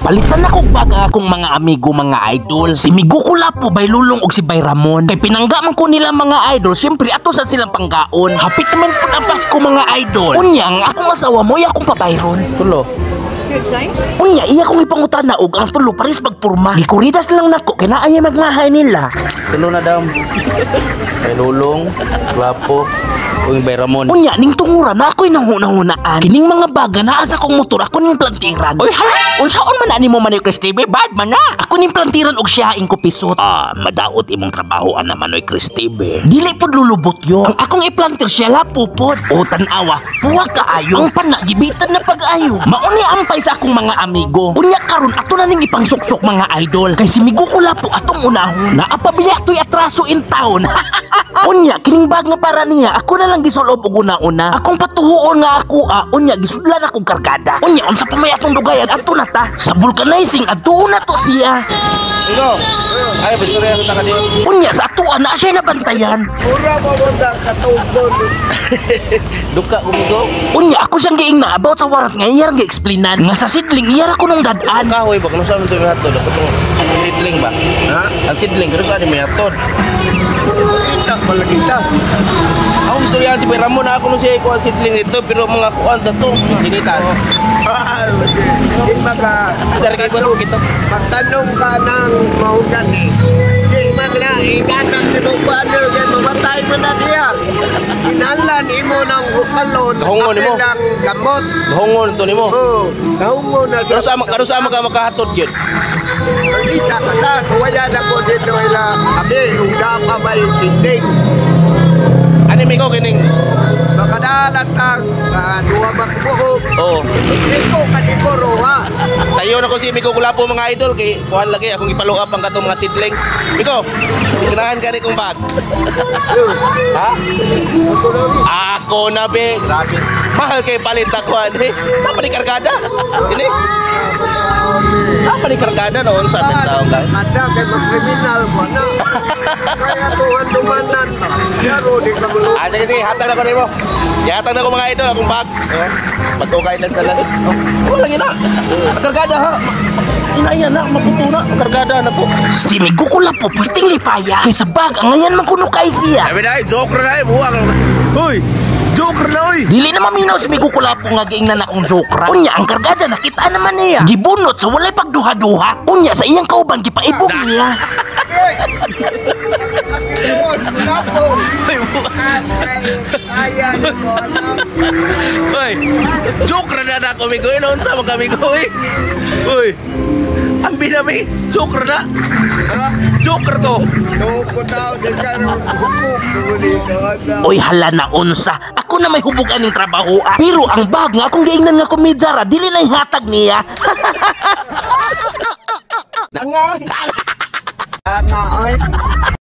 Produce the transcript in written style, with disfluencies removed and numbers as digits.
Palitan na kog bag ang akong mga amigo, mga idol. Si Migo Kulapo, Bay Lulong og si Bay Ramon. Kay pinangga man ko nila, mga idol, syempre ato sa silang panggaon. Hapit naman pud ang Pasko, mga idol. Unya ang akong asawa mo akong pabayron. Tulo. Unya iya kong ipangutana og ang tulo pares magpurma. Gikuridas lang nako kay naay magmahay nila. Tulo na dam. Bay Lulong, Lapo, ug Bay Ramon. Unya ning tungura na ako'y nanghuna-hunaan. Kining mga baga naa sa akong motor, ako ning plantiran. Oy hala, unsaon man ani mo Manoy Chris TV? Bad man na. Ako ning plantiran og siyaing ko pisot. Ah, madaot imong trabaho ana, Manoy Chris TV. Dili pud lulubot yo. Ang akong iplantir siya lapo pod. O tan-awa, puwak kaayo. Ang pana gibitan na pag-ayo. Mao ni ampay sa akong mga amigo. Unya karon ato na ning ipangsuksok, mga idol. Kay si Migo Kulapo atong unahon. Naa pa biya to'y atraso in town. Unya kining bag nga para niya ako na lang gisulob og una-una. Akong patuhuon nga ako ah, unya gisudlan akong kargada. Unya unsa pa may atong dugayan, adto na ta. Sa vulcanizing adto na to siya. Ikaw. Ay, bistorya sa taka di. Unya sa atoa na siya nabantayan. Mura mo mo ta katugod. Duka kumigo. Unya ako siyang giingna about sa warrant nga iyang gi-explainan nga sa sidling iya ra kunong dad-an. Kahoy ba kung saan mo ito ihatod? Ako itong sidling ba? Ha? Ang sidling, pero saan mo ihatod? Kita malagi ta. Ako istoryahan si Bay Ramon na ako nung siya ikuha ang sidling nito pero mga kuan sa to, sinitas. Ah, lagi. Di maka Dari kay Bano kita. Magtanong ka ng mahugan eh. Di man na ingatan si mong father kay mamatay mo na siya. Kinalan imo ng ukalon. Nahungon nimo. Ang gamot. Nahungon to nimo. Oh, nahungo na Pero sa kano sa ka makahatod yun? Isa ka ta, suwaya na ko dito ila. Abi, unda pa ba yung sinding? Ani mi ko kining. Makadalat ang duha makbuok. Oh. Iko ka siguro ha. Sayo na ko si Miko Kulapo, mga idol, kay kuan lagi akong ipalo up ang katong mga sidling. Miko, ganahan ka ni kong bag. Ha? Ako na ni. Ako na be. Grabe. Mahal kay palit ako ani. Tama ni kargada. Ini. Tama ni kargada noon sa amin taong kay. Ada kay magkriminal ko na. Kaya tuhan dumanan. Yaro di ka mulo. Ah, sige, sige, hatag na ko nimo. Ihatag na ko, mga idol, akong bag. Oh. Pag-ukay na sa lang. Oh, lagi na. Ang kargada ha. Inaya na, maputo na. Ang kargada na po. Si Migo Kulapo perting lipaya. Kay sa bag ang ngayan man kuno kay siya. Sabi na, joker na eh, buwang. Uy, joker na uy. Dili na maminaw si Migo Kulapo nga giingnan akong joke ra. Unya ang kargada nakita naman niya. Gibunot sa walay pagduha-duha. Unya sa iyang kauban gipaibog niya. Kaya mo na. Uy, joker na na ako, Migo. Noon sa mga kami ko, uy. Uy, ang binami, joker na. Joker to. Tuko tao di ka ro hukuk ko dito. Oy hala na unsa. Ako na may hubog aning trabaho ah. Pero ang bag nga akong giingnan nga komedya ra dili na ihatag niya. Nga ay.